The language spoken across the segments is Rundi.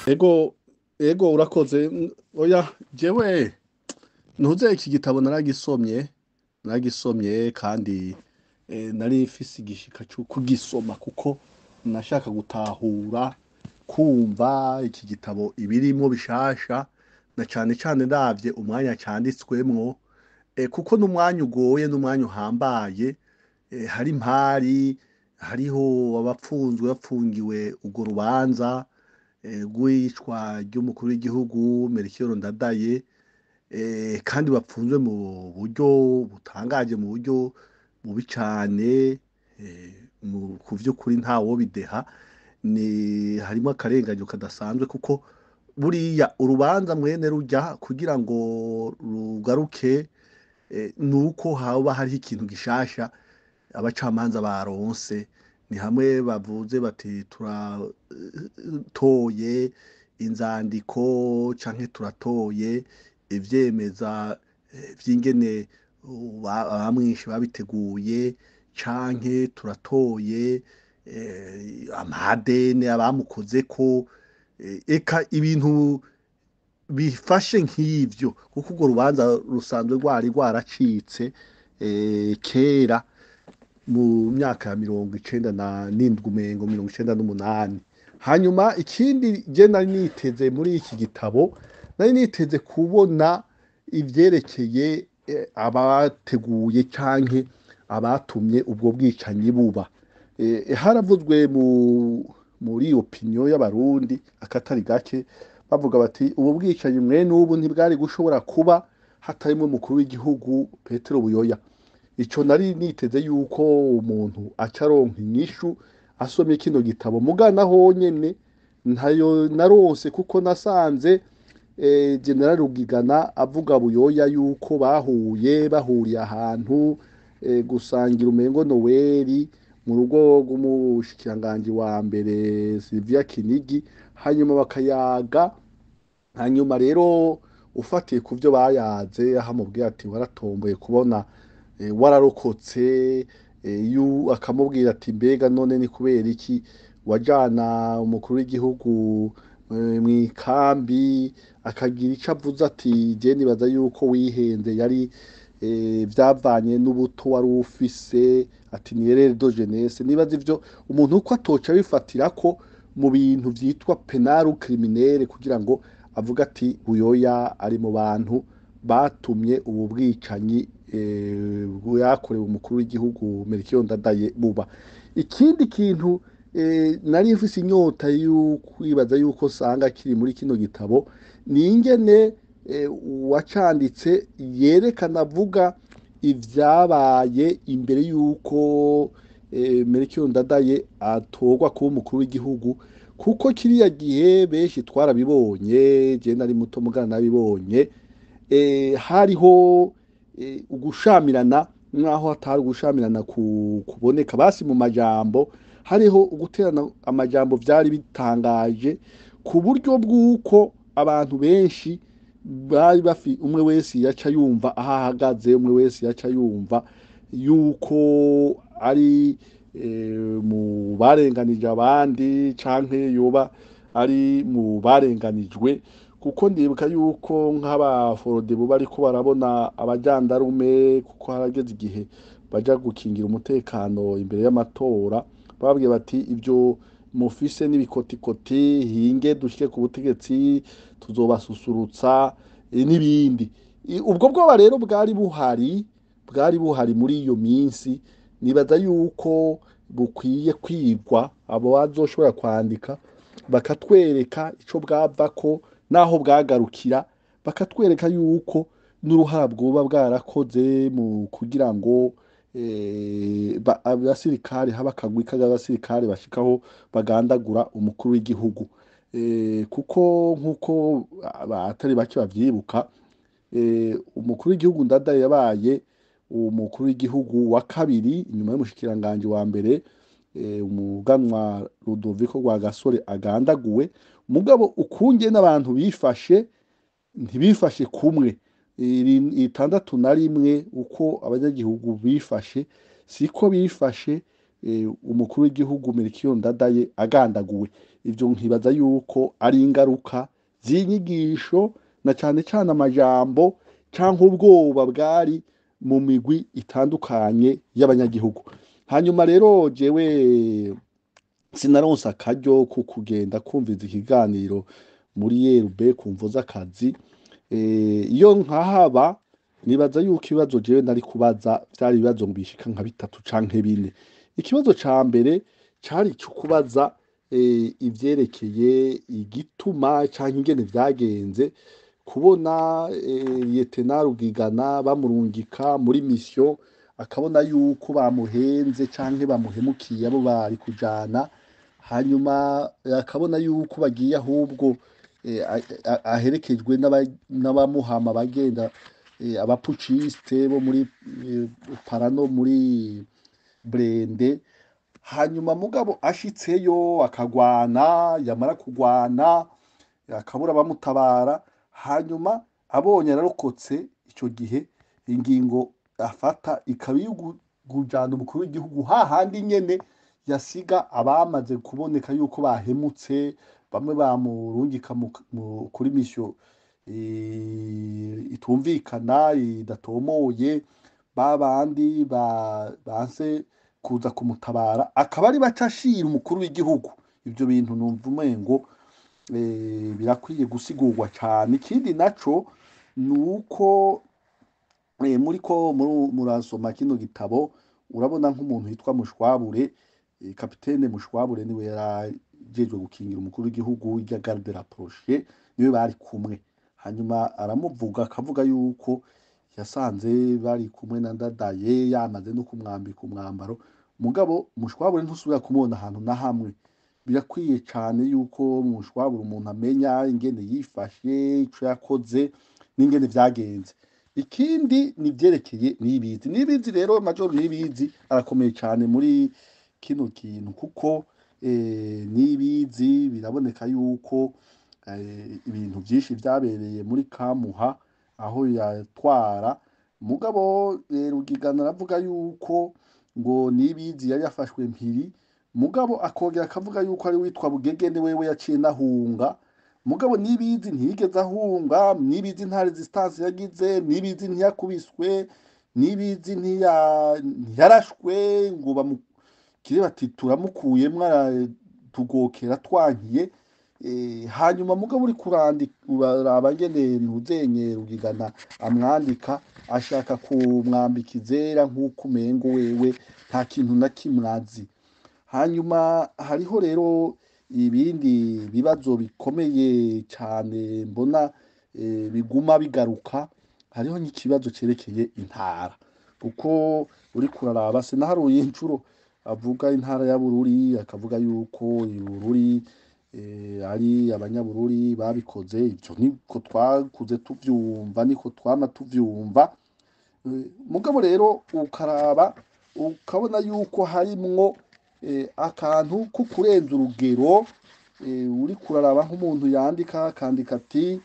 Ego, ego, urakoze. Oya, jewe ntuze iki gitabo naragisomye kandi nari mfise igishika cyo kugisoma kuko nashaka gutahura, kumva iki gitabo ibirimo bishasha, na cane cane ndavye umwanya canditswemwo, kuko n'umwanya ugoye, n'umwanya uhambaye, hari impari, hariho abapfunzwe bapfungiwe urwo rubanza rw'iyicwa ry'umukuru w'igihugu Melchior Ndadaye, kandi bapfunzwe mu buryo butangaje, mu buryo bubi cane. Ku vy'ukuri ntawobideha, ni harimo akarenganyo kadasanzwe, kuko buriya urubanza mwene rujya kugira ngo rugaruke, nuko haba hariho ikintu gishasha abacamanza baronse. Ni hamwe bavuze bati turatoye inzandiko canke turatoye ivyemeza vy'ingene abamwishe babiteguye, canke turatoye ama ADN abamukozeko, eka ibintu bifashe nk'ivyo, kuko urwo rubanza rusanzwe rwari rwaracitse kera mu myaka ya 97, umengo 98. Hanyuma ikindi je nari niteze muri iki gitabo, nari niteze kubona ivyerekeye abateguye canke abatumye ubwo bwicanyi buba. Haravuzwe muri opinion y'Abarundi akatari gake, bavuga bati ubu bwicanyi mwene ubu ntibwari gushobora kuba hatarimwo umukuru w'igihugu Petero Buyoya. Ico nari niteze yuko umuntu aca aronka inyishu asomye kino gitabo, mugana honyene ntayo naronse, kuko nasanze General Rugigana avuga Buyoya yuko bahuye, bahuriye ahantu gusangira umengo Noweli mu rugo rw'umushikiranganji wa mbere Sylvia Kinigi, hanyuma bakayaga. Hanyuma rero ufatiye ku byo bayaze, aho amubwiye ati waratomboye kubona wararokotse, akamubwira ati mbega none ni kubera iki wajana umukuru w'igihugu mw'ikambi, akagira ico avuze ati je nibaza yuko wihenze, yari vyavanye n'ubuto wari ufise, ati ni erreur de jeunesse. Nibaza ivyo umuntu uko atoca bifatirako mu bintu vyitwa pénal criminel kugira ngo avuga ati Buyoya ari mu bantu batumye ubu bwicanyi bwakorewe umukuru w'igihugu Melchior Ndadaye buba. Ikindi kintu nari mfise inyota y'ukwibaza yuko sanga kiri muri kino gitabo ni ingene uwacanditse yerekana, avuga ivyabaye imbere yuko Melchior Ndadaye atorwa kuba umukuru w'igihugu, kuko kiriya gihe benshi twarabibonye, je nari muto mugana nabibonye, hariho ugushamirana, nkaho hatari ugushamirana kuboneka basi mu majambo, hariho uguterana amajambo vyari bitangaje, ku buryo bw'uko abantu benshi bari bafi umwe wese yaca yumva aho ahagaze, umwe wese yaca yumva yuko ari mu barenganije abandi canke yoba ari mu barenganijwe. Kuko ndibuka yuko nk'abaforodebu bariko barabona abajandarume, kuko harageze igihe baja gukingira umutekano imbere y'amatora, bababwiye bati ibyo mufise n'ibikotikoti, hinge dushike ku butegetsi tuzobasusurutsa, n'ibindi. Ubwo bwoba rero bwari buhari muri iyo minsi. Nibaza yuko bukwiye kwigwa, abo bazoshobora kwandika bakatwereka ico bwavako naho bwagarukira, bakatwereka yuko n'uruhara bwoba bwarakoze mu kugira ngo abasirikare haba akagwi k'abasirikare bashikaho bagandagura umukuru w'igihugu, kuko nk'uko abatari bake bavyibuka, umukuru w'igihugu Ndadaye yabaye umukuru w'igihugu wa kabiri inyuma y'umushikiranganji wa mbere umuganwa Rudoviko Rwagasore agandaguwe. Mugabo ukunge n'abantu bifashe ntibifashe kumwe. 61 uko abanyagihugu bifashe siko bifashe. umukuru w'igihugu Melchior Ndadaye agandaguwe. Ivyo nkibaza yuko ari ingaruka z'inyigisho na cane cane amajambo canke ubwoba bwari mu migwi itandukanye y'abanyagihugu. Hanyuma rero jewe sinaronse akaryo ko kugenda kumviza ikiganiro muri YRB ku mvo z'akazi. Iyo nkahaba nibaza yuko ibibazo jewe nari kubaza vyari ibibazo bishika nka bitatu canke bine. Ikibazo ca mbere cari ico kubaza ivyerekeye igituma canke ingene vyagenze kubona Lieutenant Rugigana bamurungika muri mission, akabona yuko bamuhenze canke bamuhemukiye abo bari kujana, hanyuma akabona yuko bagiye ahubwo aherekejwe n'abamuhama bagenda, abapuciste bo muri Parano muri Brende. Hanyuma mugabo ashitseyo akagwana, yamara kugwana akabura bamutabara, hanyuma abonye ararokotse, ico gihe ingingo afata ikaba iyo kujana umukuru w'igihugu hahandi nyene yasiga abamaze kuboneka yuko bahemutse, bamwe bamurungika kuri mission itumvikana idatomoye, babandi banse kuza kumutabara akaba ari baca ashira umukuru w'igihugu. Ivyo bintu numva umengo birakwiye gusigurwa cane. Ikindi naco nuko muriko murasoma kino gitabo, urabona nk'umuntu yitwa Mushwabure, kapitene Mushwabure niwe yarajejwe gukingira umukuru w'igihugu, irya garde rapprochée niwe bari kumwe. Hanyuma aramuvuga akavuga yuko yasanze bari kumwe na Ndadaye yamaze no kumwambika umwambaro, mugabo Mushwabure ntusubira kumubona ahantu na hamwe. Birakwiye cane yuko Mushwabure umuntu amenya ingene yifashe, ico yakoze n'ingene vyagenze. Ikindi ni ivyerekeye Nibizi. Nibizi rero, Major Nibizi arakomeye cane muri kino kintu, kuko Nibizi biraboneka yuko ibintu vyinshi vyabereye muri Kamuha aho yatwara. Mugabo Rugigana aravuga yuko ngo Nibizi yari yafashwe mpiri, mugabo akongera akavuga yuko ari witwa Bugegene wewe yaciye nahunga. Mugabo Nibizi ntiyigeze ahunga, Nibizi nta resistance yagize, Nibizi ntiyakubiswe, Nibizi ntiyarashwe ngo bamukire bati turamukuyemwo aratugokera twankiye. Hanyuma mugabo uri kurandika uraraba ngene ntuzenye Rugigana amwandika ashaka kumwambika izera nk'uko umengo wewe nta kintu na kimwe azi. Hanyuma hariho rero ibindi bibazo bikomeye cane mbona biguma bigaruka. Hariho n'ikibazo cerekeye intara, kuko uri kuraraba sinaharuye incuro avuga intara ya Bururi, akavuga yuko Bururi ari abanyabururi babikoze. Ivyo niko twakuze tuvyumva, niko twama tuvyumva. Mugabo rero ukaraba ukabona yuko harimwo akantu ko kurenza urugero. Uri kuraraba nk'umuntu yandika akandika ati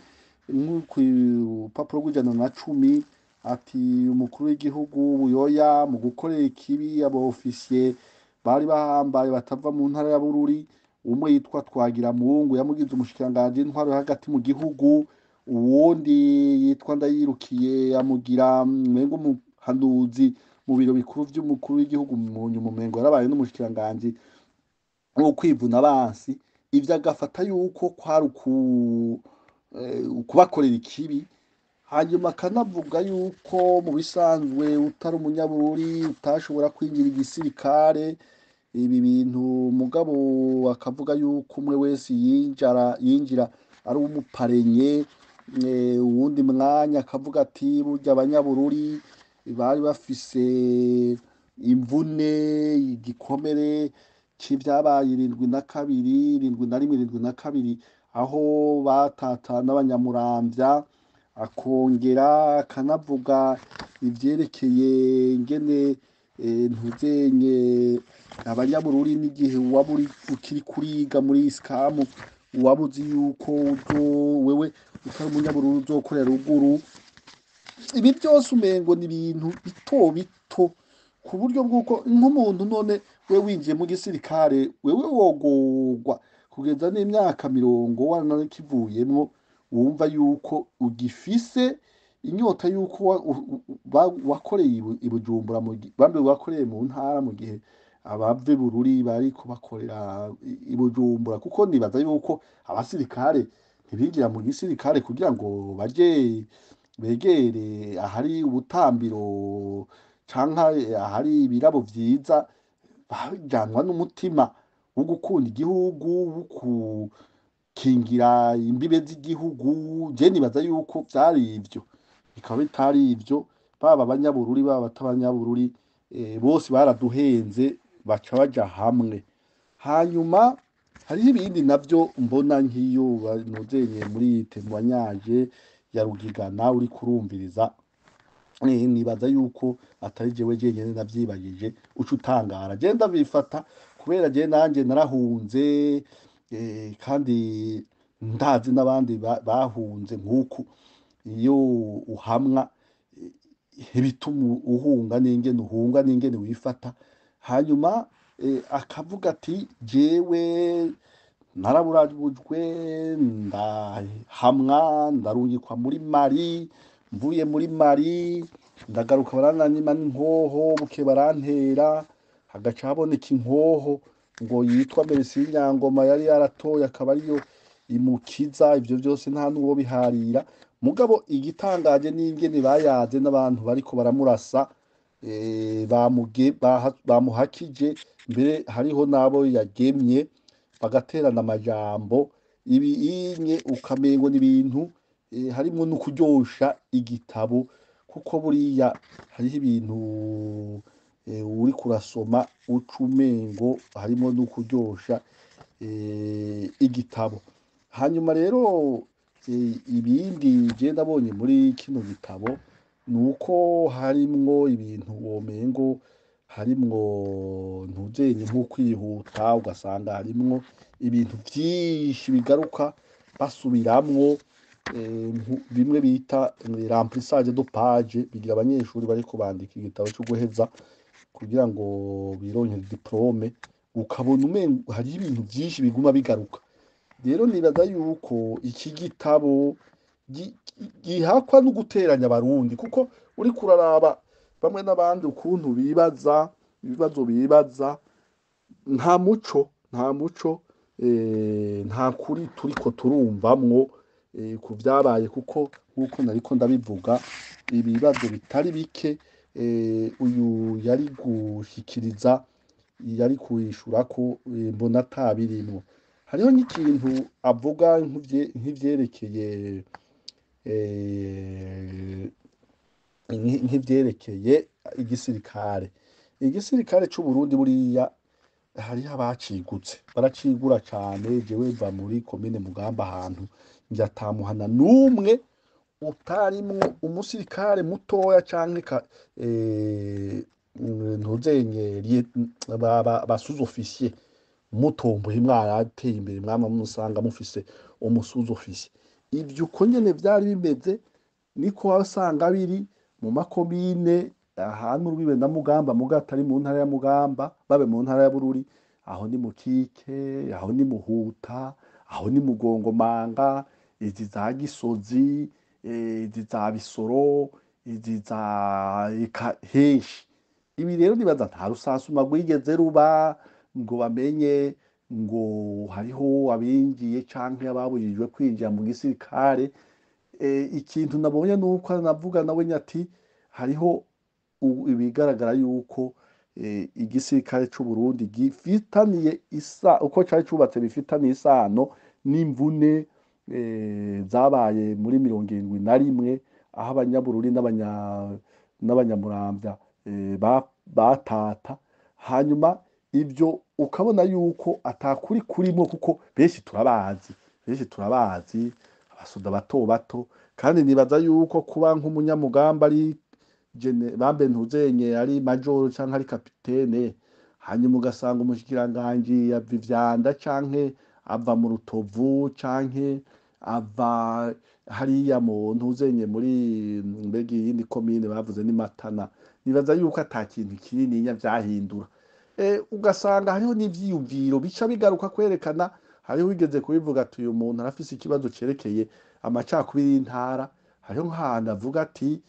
nk'urupapuro rw'110 ati umukuru w'igihugu Buyoya mu gukorera ikibi abo ofisiye bari bahambaye batava mu ntara ya Bururi, umwe yitwa Twagiramungu yamugize umushikiranganji w'intwaro yo hagati mu gihugu, uwundi yitwa Ndayirukiye amugira mwengo umuhanuzi mu biro bikuru vy'umukuru w'igihugu, mu nyuma umengo yarabaye n'umushikiranganji wo kwivuna abansi. Ivyo agafata yuko kwari ukubakorera ikibi. Hanyuma akanavuga yuko mu bisanzwe utari umunyabururi utashobora kwinjira igisirikare, ibi bintu mugabo akavuga yuko umwe wese yinjira ari umuparenye. Uwundi mwanya akavuga ati burya abanyabururi bari bafise imvune, igikomere c'ivyabaye 72, 71, 72, aho batata n'abanyamuramvya. Akongera akanavuga ivyerekeye ingene ntuzenye abanyabururi n'igihe waba uri ukiri kuriga muri isikamu waba uzi yuko wewe utari umunyabururi uzokorera ruguru. Ibi byose umengo ni ibintu bito bito, ku buryo bw'uko nk'umuntu none We winjiye mu gisirikare, wewe wogorwa kugeza n'imyaka 40 waranakivuyemwo, wumva yuko ugifise inyota yuko wakoreye i Bujumbura, bambe wakoreye mu ntara, mu gihe abava i Bururi bariko bakorera i Bujumbura, kuko nibaza yuko abasirikare ntibinjira mu gisirikare kugira ngo baje begere ahari ubutambiro canke ahari ibirabo vyiza. Bajanwa n'umutima wo gukunda igihugu, wo gukingira imbibe z'igihugu. Je nibaza yuko vyari ivyo, bikaba bitari ivyo. Baba abanyabururi, baba abatabanyabururi, bose baraduhenze, baca baja hamwe. Hanyuma hariho ibindi navyo mbona nk'iyo banozeye muri témoignage ya Rugigana, uriko urumviriza, nibaza yuko atari jewe jenyene navyibagije, uca utangara. Je ndabifata kubera je nanje narahunze, kandi ndazi n'abandi bahunze nk'uku. Iyo uhamwa, ibituma uhunga n'ingene uhunga n'ingene wifata. Hanyuma akavuga ati: "Jewe naraburabujwe, ndahamwa, ndarungikwa muri Mali, mvuye muri Mali ndagaruka, barananyima n'inkoho, buke barantera, hagaca haboneka inkoho ngo yitwa Merci Nyangoma yari yaratoye, akaba ariyo imukiza." Ivyo vyose nta n'uwo biharira, mugabo igitangaje n'ingene bayaze n'abantu bariko baramurasa, bamuhakije, mbere hariho n'abo yagemye, bagaterana amajambo. Ibi inye ukamengo n'ibintu harimwo no kuryosha igitabo, kuko buriya hariho ibintu uriko urasoma uca umengo harimo no kuryosha igitabo. Hanyuma rero ibindi je nabonye muri kino gitabo ni uko harimwo ibintu womengo harimwo ntuzenye nko kwihuta, ugasanga harimwo ibintu vyinshi bigaruka basubiramwo, bimwe bita remplissage de page, bigira abanyeshuri bariko bandika igitabo co guheza kugira ngo bironkere diplôme, ukabona umengo hariho ibintu vyinshi biguma bigaruka. Rero nibaza yuko iki gitabo gihakwa no guteranya Abarundi, kuko uriko uraraba bamwe n'abandi ukuntu bibaza ibibazo, bibaza nta muco, nta muco, nta kuri turiko turumvamwo ku vyabaye, kuko nk'uko nariko ndabivuga, ibibazo bitari bike uyu yari gushikiriza, yari kwishurako, mbona atabirimwo. Hariho n'ikintu avuga nk'ivyerekeye igisirikare c'Uburundi. Buriya hariho abacigutse, baracigura cane. Jewe mva muri komine Mugamba, ahantu njya atamuhana n'umwe utarimwo umusirikare mutoya canke ntuzenye ba sous-officier. Mutomboye, mwarateye imbere, mwama musanga mufise umu sous-officier. Ivyo uko nyene vyari bimeze, niko wasanga biri mu makomine ahantu urubibe na Mugamba, muga atari mu ntara ya Mugamba, babe mu ntara ya Bururi. Aho ni Mukike, aho ni Muhuta, aho ni Mugongomanga, izi za Gisozi, izi za Bisoro, izi za eka henshi. Ibi rero nibaza nta rusasuma rwigeze ruba ngo bamenye ngo hariho abinjiye canke ababujijwe kwinjira mu gisirikare. Ikintu nabonye nuko navuga nawe ati hariho ibigaragara yuko igisirikare c'Uburundi gifitaniye isa uko cari cubatse, bifitaniye isano n'imvune zabaye muri 71, aho Abanyabururi n'Abanyamuramvya batata. Hanyuma ivyo ukabona yuko atakuri kurimo, kuko benshi turabazi, benshi turabazi abasoda bato bato. Kandi nibaza yuko kuba nk'umunyamugamba ari bambe ntuzenye ari majoro canke ari kapitene, hanyuma ugasanga umushikiranganji ava ivyanda canke ava mu Rutovu canke ava hariya mu ntuzenye muri mbega iyindi komine bavuze ni Matana, nibaza yuko ata kintu kinininya vyahindura. Ugasanga hariho n'ivyiyumviro bica bigaruka kwerekana. Hariho wigeze kubivuga ati uyu muntu arafise ikibazo cerekeye amacakubiri y'intara. Hariho nk'ahantu avuga ati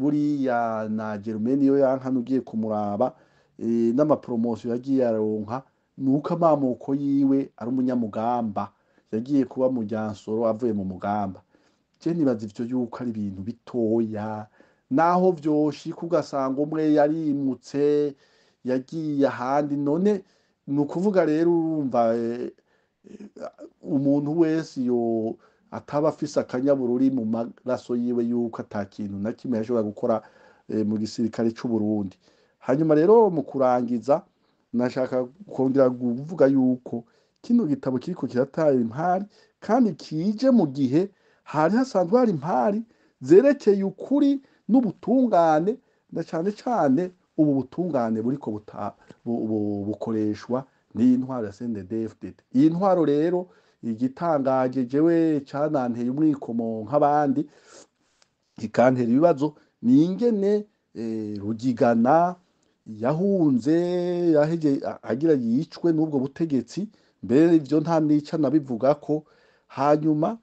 buriya na Germaine iyo yankana ugiye kumuraba, n'amapromosiyo yagiye aronka nuko amamuko yiwe ari umunyamugamba, yagiye kuba mu Ryansoro avuye mu mugamba. Je nibaza ivyo yuko ari ibintu bitoya, naho vyoshika ugasanga umwe yarimutse yagiye ahandi. None ni ukuvuga rero urumva, umuntu wese yo ataba afise akanyabururi mu maraso yiwe yuko ata kintu na kimwe yashobora gukora mu gisirikare c'u Burundi. Hanyuma rero mu kurangiza nashaka kongera kuvuga yuko kino gitabo kiriko kiratara impari, kandi kije mu gihe hari hasanzwe hari impari zerekeye ukuri n'ubutungane, na cane cane ubu butungane buriko bukoreshwa n'iyi ntwaro ya CNDD-FDD. Iyi ntwaro rero igitangaje jewe cananteye umwikomo nk'abandi, ikantera ibibazo, ni ingene Rugigana yahunze yaheje agira yicwe n'ubwo butegetsi, mbere ivyo nta nica nabivugako. Hanyuma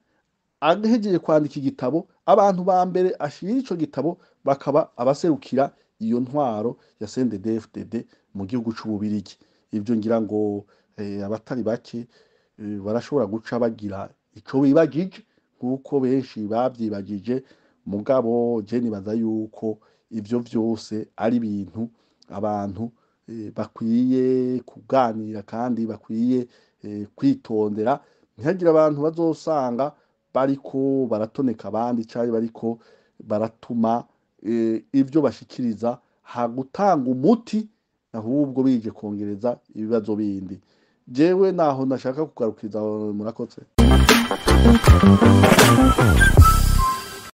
ahejeje kwandika igitabo, abantu ba mbere ashira ico gitabo bakaba abaserukira iyo ntwaro ya CNDD-FDD mu gihugu c'Ububirigi. Ivyo ngira ngo abatari bake barashobora guca bagira ico bibagije nk'uko benshi bavyibagije, mugabo je nibaza yuko ivyo vyose ari ibintu abantu bakwiye kuganira kandi bakwiye kwitondera, ntihagire abantu bazosanga bariko baratoneka abandi canke bariko baratuma ivyo bashikiriza ha gutanga umuti, ahubwo bije kongereza ibibazo bindi. Jewe naho nashaka kugarukiriza, murakoze.